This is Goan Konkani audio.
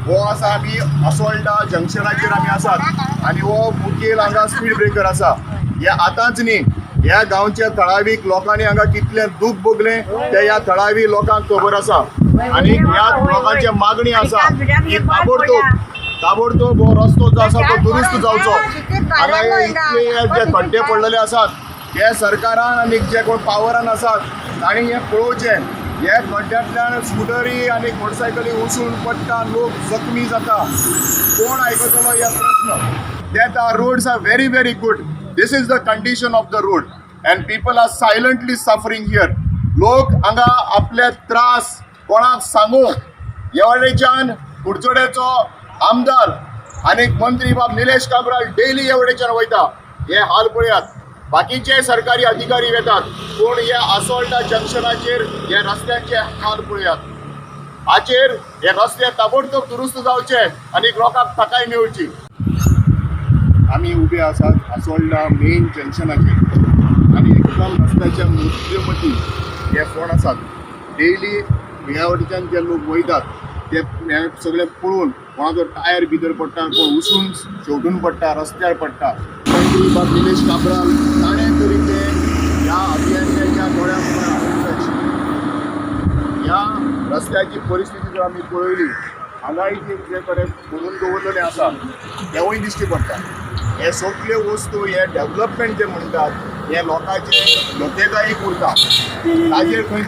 हो आसा, आमी असोल्डा जंक्शनाचेर आमी आसात आनी हो मुखेल हांगा स्पीड ब्रेकर आसा. हे आतांच न्ही, ह्या गांवच्या थळावीक लोकांनी हांगा कितलें दूख भोगलें ते ह्या थळावी लोकांक खबर आसा. आनी ह्या लोकांची मागणी आसा की ताबडतोब ताबडतोब हो रस्तो जो आसा तो दुरुस्त जावचो. हांगा हे इतले जे खड्डे पडलेले आसात, हे सरकारान आनी जे कोण पावरान आसात तांणी हें पळोवचें. हे खड्ड्यांतल्यान स्कुटरी आनी मोटरसायकली उसळून पडटा, लोक जखमी जाता. कोण आयकतलो हे प्रश्न? That our roads are very very good. This is the condition of the road and people are silently suffering here. लोक हांगा आपले त्रास कोणाक सांगू? हे वटेच्यान कुडचड्याचो आमदार आनी मंत्री बाब निलेश काब्राल डेली हे वटेच्यान वयता, हे हाल पळयात. बाकीचे सरकारी अधिकारी येतात, पूण हे आसोल्डा जंक्शनाचेर हे रस्त्याचे हाल पळयात. हाचेर हे रस्ते ताबडतोब दुरुस्त जावचे आनी लोकांक थाकाय मेळची. आमी उबे आसात आसोल्डा मेन जंक्शनाचेर आनी एकदम रस्त्याच्या मध्यमती हे फोंड आसात. डेली ह्या वटेच्यान जे लोक वयतात ते हे सगळे पळोवन कोणाचो टायर भितर पडटा, कोण उसळून शेवटून पडटा, रस्त्यार पडटा. मंत्री बाब निलेश काब्राल ताणें तरी ते ह्या अभियंत्याच्या दोळ्या मुखार हाडूंक जाय आशिल्लें. ह्या रस्त्याची परिस्थिती जर आमी पळयली, हांगाय जे कडेन करून दवरलेलें आसा तेवूय दिश्टी पडटा. हे सगळे वस्तू, हे डेव्हलपमेंट जे म्हणटात, हे लोकांचे धोकेदायक उरता. ताजेर खंय तरी